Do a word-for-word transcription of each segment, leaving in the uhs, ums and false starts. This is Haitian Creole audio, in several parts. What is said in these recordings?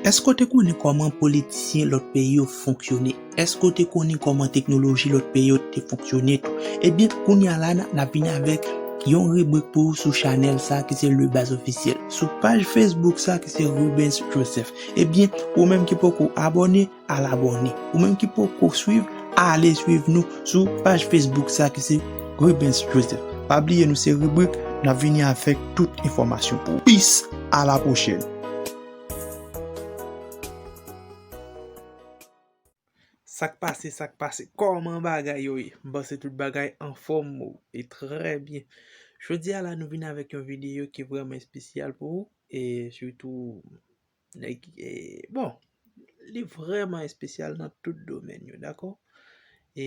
Èske w te konnen kòman politisyen lòt peyi yo fonksyone? Èske w te konnen kòman teknoloji lòt peyi yo te fonksyone tou? Ebyen, kounye a la, n a, n ap vini avèk yon ribrik pou ou sou chanèl sa ki se Le Baz Officiel. Sou paj Facebook sa ki se Rubens Joseph. Ebyen, ou menm ki poko abòne, al abòne. Ou menm ki poko swiv, ale swiv nou sou paj Facebook sa ki se Rubens Joseph. Pa bliye nou se ribrik, n ap vini avèk tout enfòmasyon pou ou. Peace, à la prochaine. Sa k pase, sa k pase? Kòman bagay yo ye? M panse tout bagay anfòm e trè byen. Jodi a la, nou vin avèk yon videyo ki vrèman espesyal pou ou, e sitou nèg, e, bon, li vrèman espesyal nan tout domèn yo, dakò? E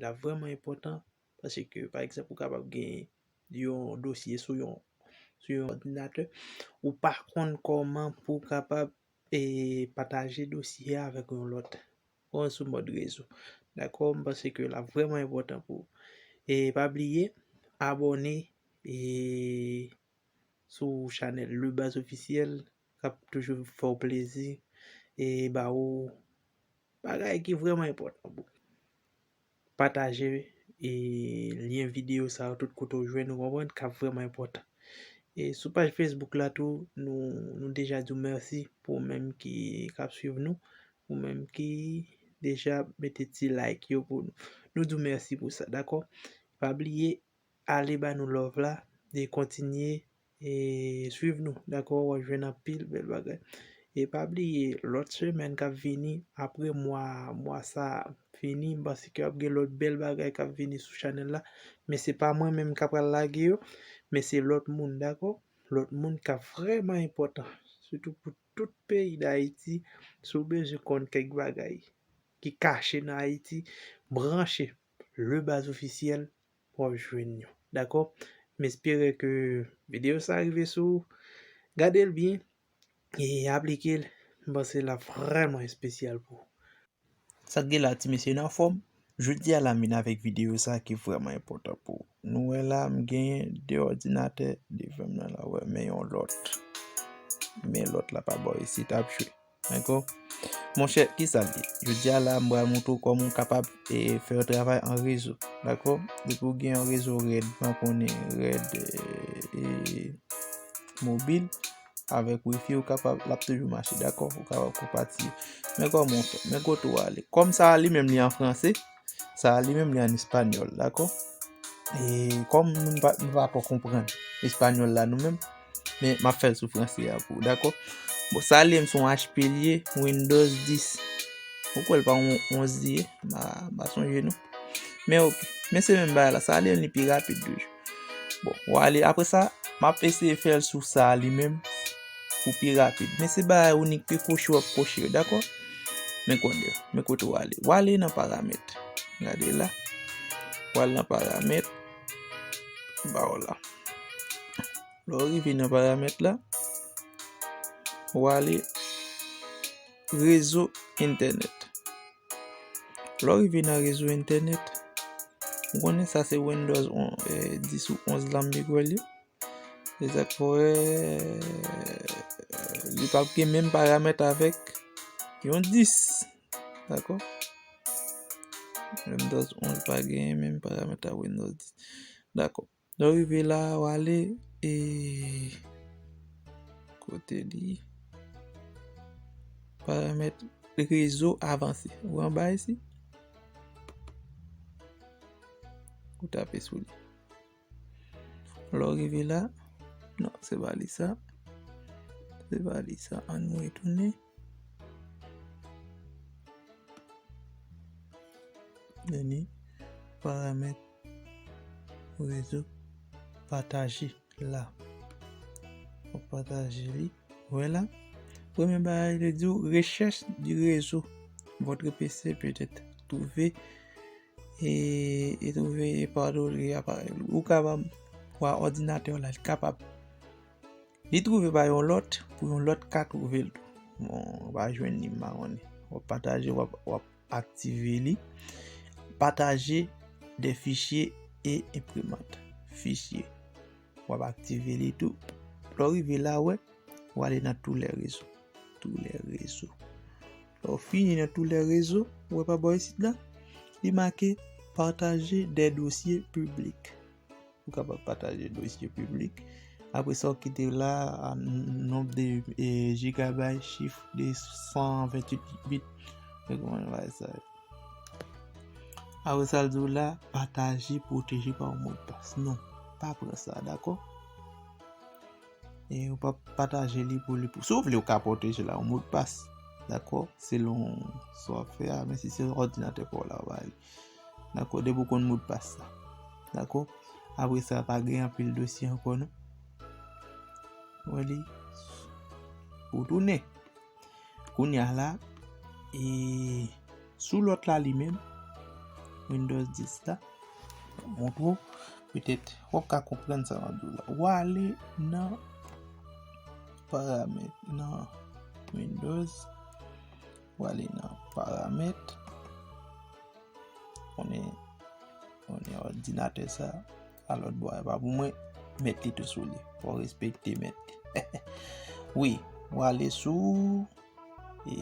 l ap vrèman enpòtan, paske, pa egzanp, ou kapab gen yon dosye sou yon, sou yon òdinatè, ou pa konn kòman pou w kapab, e, pataje dosye a avèk yon lòt, ou sou mòd rezo. Dakò? M panse ke l ap vrèman enpòtan pou ou. E pa bliye, abòne, e, sou chanèl Le Baz Officiel, k ap toujou fè w plezi e ba ou bagay ki vrèman enpòtan pou ou. Pataje, e, lyen videyo sa yo tout kote w jwenn, ou konprann, k ap vrèman enpòtan. E sou paj Facebook la tou, nou, nou deja di w mèsi pou ou menm ki, k ap swiv nou, ou menm ki deja mete ti like yo pou nou. Nou di w mèsi pou sa, dakò? Pa bliye, ale ba nou love la, e kontinye, e swiv nou, dakò? W ap jwenn anpil bèl bagay. E pa bliye, lòt semèn k ap vini, apre mwa, mwa sa a fini, m panse ke ap gen lòt bèl bagay k ap vini sou chanèl la. Men se pa mwen menm k ap pral lage yo, men se lòt moun, dakò? Lòt moun k ap vrèman enpòtan, sitou pou tout peyi Dayiti. Si w bezwen konn kèk bagay ki kache nan Ayiti, branche Le Baz Officiel, w ap jwenn yo. Dakò? M espere ke videyo sa a rive sou ou. Gade l byen e aplike l. M panse l ap vrèman espesyal pou ou. Sa k gen la, ti mesye, n anfòm? Jodi a la, m vin avèk videyo sa ki vrèman enpòtan pou ou. Nou wè la, m genyen de òdinatè devan m nan la, wè, men yon lòt. Men lòt la pa bò isit ap jwe. Dakò? Monchè, kisa l ye? Jodi a la, m pral montre w kòman w kapab, e, fè yon travay an rezo. Dakò? Depi w gen yon rezo rèd, pa konnen rèd, e, e, mobil, avèk wifi, ou kapab, l ap toujou mache. Dakò? Ou kapab konpati. Men kòman w fè? Men kote w ale. Kòm sa a li menm li an franse, sa a li menm li an espanyòl, dakò? E kòm nou pa, nou pa twò konprann espanyòl la nou menm, men m ap fè l sou franse a pou ou, dakò? Bon, sa a li menm se yon H P li ye, Windows dis. Ou kwè l pa yon onz li ye? M pa, m pa sonje non. Men oke. Men se menm bagay la, sa a li menm li pi rapid toujou. Bon, w ale, apre sa, m ap eseye fè l sou sa a li menm pou pi rapid. Men se bagay ou nik pe koche w ap koche yo, dakò? Men kounye a, men kote w ale. W ale nan paramèt. Gade la. W al nan paramèt. Ba w la. Lè w rive nan paramèt la, w ale rezo entènèt. Lè w rive nan rezo entènèt, ou konnen sa se Windows on, eh, dis ou onz la m te kwè l ye. Se sa k fè, eh, li p ap gen menm paramèt avèk yon dis. Dakò? Windows onz pa gen menm paramèt ak Windows dis. Dakò. Lè w rive la, w ale, e, kote li? Paramèt rezo avanse. Ou anba isit? Ou tape sou li. Lè w rive la, non, se pa li sa. Se pa li sa. Ann retounen. Vini, paramèt rezo, pataje la. W ap pataje li. Wè la. Premye bagay, li di w, recherche du réseau. Votre P C peut-être trouvé et, et trouvé par d'autres appareils. Ou kapab wè òdinatè w la, li kapab. Li twouve pa yon lòt, pou yon lòt ka twouve l tou. Bon, w pa jwenn li, m pa konnen. W ap pataje, w ap, w ap aktive li. Partager des fichiers et imprimante. Fichier. W ap aktive li tou. Lè w rive la, wè, w ale nan tous les réseaux. Tous les réseaux. Fini nan tout lè rezo, ou wè pa bò isit la, li make partager des dossiers publics. Ou kapab pataje dosye piblik. Apre sa, ou kite la, a, n-, nonb de, e, jigabay, chif de san venntuit bit. Men kòman yo bay sa? Apre sa, l di w la, pataje, pwoteje pa yon modpas. Non, pa pran sa, dakò? E ou pa pataje li pou li. Si w vle, ou ka pwoteje la, yon modpas. Dakò? Selon sa w ap fè a, men si se òdinatè pa w la, w ba li. Dakò? Depi w konn modpas la. Dakò? Apre sa, pa gen anpil dosye ankò, non. Wè li. Ou tounen. Kounye a la, e sou lòt la li menm, Windows dis la, montre w, petèt, w ap ka konprann sa m ap di w la. W ale nan paramèt, nan Windows, w ale nan paramèt, konnen, konnen òdinatè sa, a lòt bò a, e pa pou mwen, mèt li tou sou li. Fò w respekte mèt li. Wi, w ale sou, e,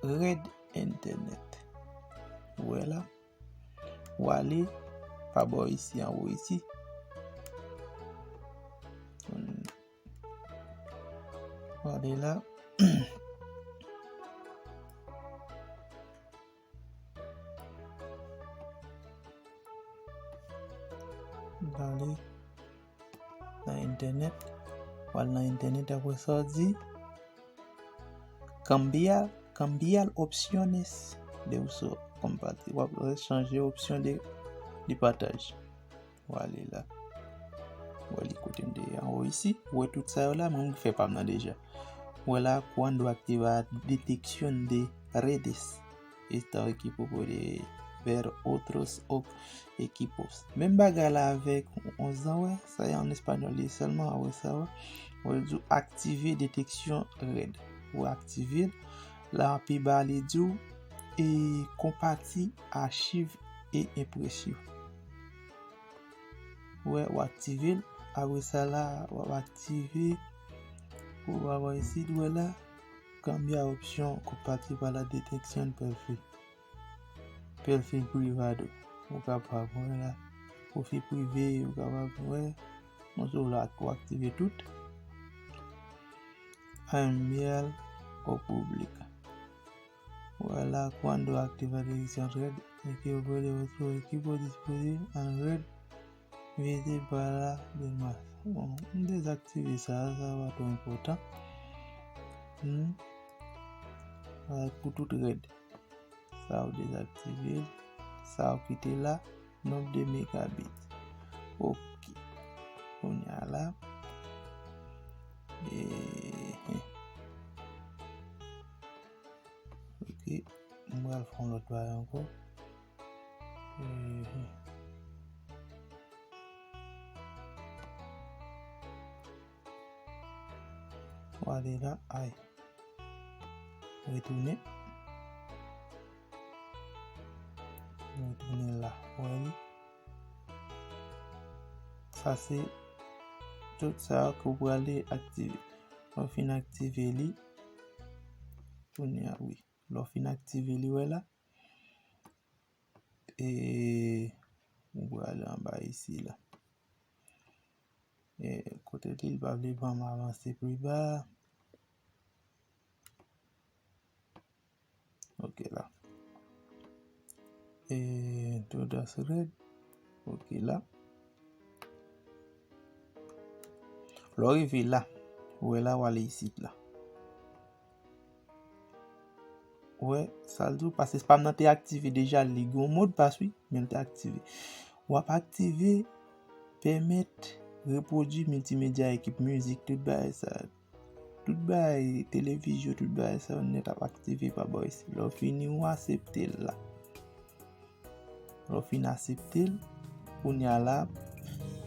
Red Internet. Ou wè la? W ale pa bò isi, anwo isi. W ale la. W ale nan entènèt. W al nan entènèt, apre sa w di, cambiar, cambiar opciones de uso compartido. W ap chanje opsyon de, de pataj. W ale la. W wè li kote m te ye anwo isi. W wè tout sa yo la, mwen m fè pa m nan deja. W wè la, cuando activa detección de redes. Esta equipo puede ver otros o-, equipos. Menm bagay la avèk onz an, wè, sa y en español li sèlman, wè sa, wè. Wè, l di w aktive deteksyon red. Ou aktive l, la pi ba li di w, e konpati achiv e enpresyon. Wè, w aktive l, apre sa la, w ap aktive, ou va wè isit, wè la, cambia opción compatible a la detección perfil. Perfil privado. Ou kapab wè la. Pwofil prive, ou kapab wè. Mwen sou la, ou aktive tout. Enviar o publicar. Wè la, cuando activa dirección red, equipo de otro equipo disponible en red, vete para demás. Bon, m dezaktive sa, sa pa twò enpòtan. Hmm. Sa pou tout red. Sa ou dezaktive l. Sa ou kite la. Nonb de megabit. Ok. Kounye a la. E, ok. M pral fè yon lòt bagay ankò. E, w ale la. Ay. Retounen. Retounen la. Wè li. Sa se tout sa ke w prale aktive. Lè w fin aktive li, kounye a, wi. Lè w fin aktive li, wè la. E ou prale anba isi la. E kote li, li pa vle ban m avanse pi ba. Ok la. E todas red. Ok la. Lè w rive la, ou wè la, w ale isit la. Ou wè, sa l di w, paske spam nan te aktive deja, li gen yon modpas, wi, men l te aktive. W ap aktive, pèmèt repwodui miltimedya, ekip mizik, tout bagay sa. Tout bagay, televizyon, tout bagay sa yo nèt ap aktive pa bò isi. Lè w fini, ou aksepte l la. Lè w fin aksepte l, kounye a la,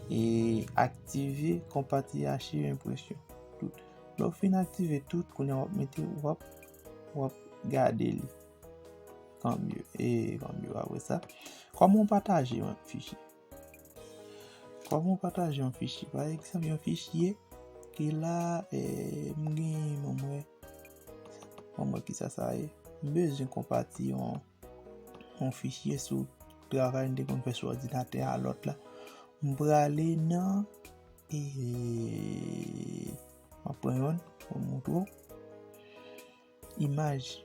e aktive konpati achiv enpresyon. Tout. Lè w fin aktive tout, kounye a w ap mete, w ap, w ap gade li. Kanbye, e kanbye apre sa. Kòman w pataje yon fichye? Kòman w pataje yon fichye? Pa egzanp, yon fichye ki la, e, m gen, ban m wè, Kisa sa ye? M bezwen konpati yon, yon fichye sou travay m te konn fè sou òdinatè a lòt la. M prale nan, e, m ap pran yonn pou m montre w. Imaj.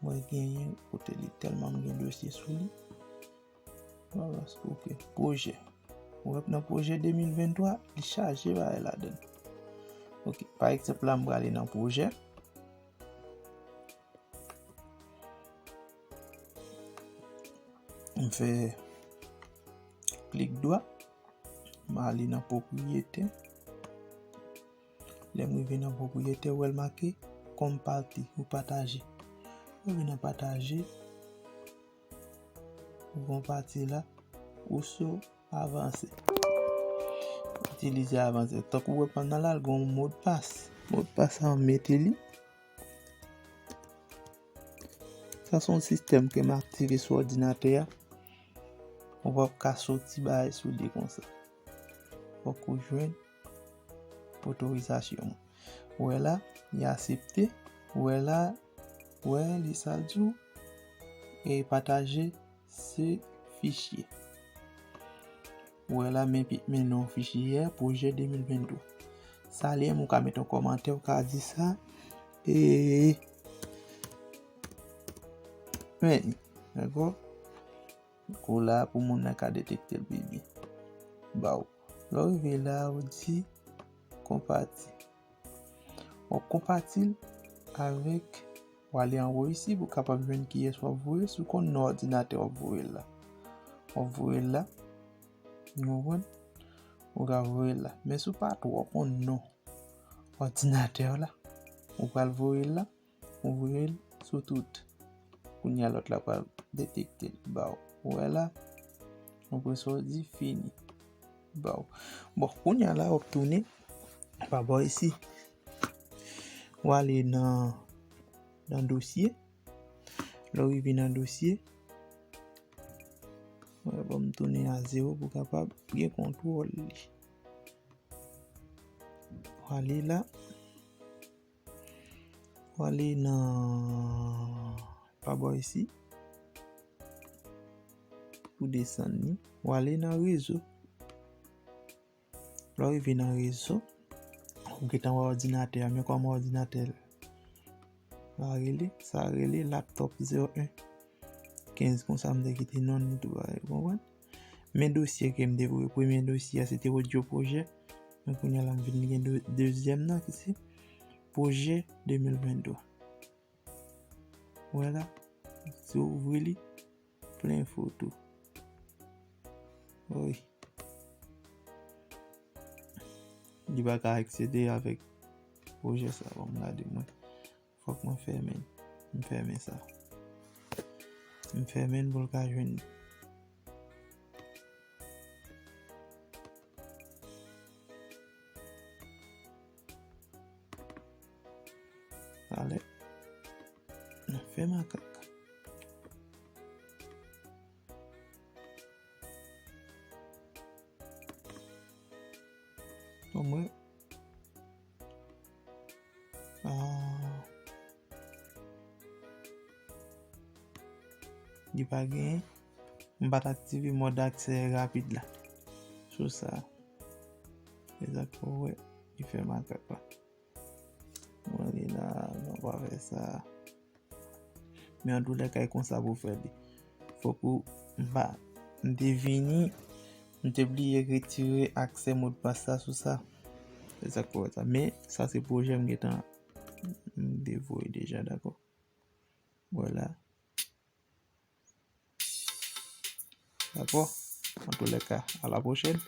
Mwen genyen kote li tèlman m gen dosye sou li. Voilà, ok. Pwojè. Ou wè nan pwojè de mil venntwa, li chaje bagay ladan. Ok, pa egzanp la, m prale nan pwojè. M fè klik dwat, m ale nan pwopriyete. Lè m rive nan pwopriyete, ou wè l make kòm pati ou pataje. Ou rive nan pataje, ou gon pati la, ou sou avanse. Itilize avanse. Tankou w wè pandan la, l gon modpas. Modpas la, m mete li. Sa se yon sistèm ke m aktive sou òdinatè a. Ou p ap ka soti bagay sou li konsa. Fòk ou jwenn otorizasyon mwen. Ou wè la, li aksepte. Ou wè la, ou wè li sa l di w, e pataje se fichye. Ou wè la, men pi, men non fichye a, pwojè de mil venntwa. Salye m, ou ka mete yon kòmantè, ou ka di sa. E, men, dakò? Kou la pou moun nan ka detekte l pi byen. Ba w. Lè w rive la, ou di konpati. W ap konpati l avèk, w ale anwo isi pou w kapab jwenn kiyès w ap voye l, si w konn non òdinatè w ap voye l la. W ap voye l la. Ou konprann? Ou ka voye l la. Men si w pa twò konn non òdinatè w la, ou pral voye l la. Ou voye l sou tout. Kounye a lòt la pral detekte l ba w. Ou wè la? Ou pran sa w di fini. Ba w. Bon, kounye a la, w ap tounen pa bò isi. W ale nan, nan dosye. Lè w rive nan dosye, w wè, ban m tounen a zewo pou w kapab gen kontwòl li. W ale la. W ale nan pa bò isi. Ou desann li. W ale nan rezo. Lè w rive nan rezo, ou gentan wè òdinatè a, men kòman òdinatè la rele, sa rele laptop zewo en kenz konsa, m te kite non li tou bagay, ou konprann? Men dosye ke m te voye, premye dosye a, se te odyo pwojè. Men kounye a la, m vin gen de-, dezyèm nan, ki se pwojè de mil venntwa. Wè la, si w ouvri li, plen foto. Wi. Li pa ka aksede avèk pwojè sa. Ban m gade mwen. Fòk mwen fèmen. M fèmen sa. M fèmen pou l ka jwenn. Talè. N ap fè makak. Bon, mwen. Ah. Li pa genyen. M pa t aktive mòd aksè rapid la. Sou sa. Se sa k fè w wè li fè makak la. Mwen li la, nou pa fè sa. Men antoulèka, e konsa pou fè li. Fòk ou, m pa, m te vini, m te bliye retire aksè modpas la sou sa. Se sa k fè w wè sa. Men, sa se pwojè m gentan, m te voye deja, dakò? Vwala. Dakò? Antoulèka, a la pwochèn.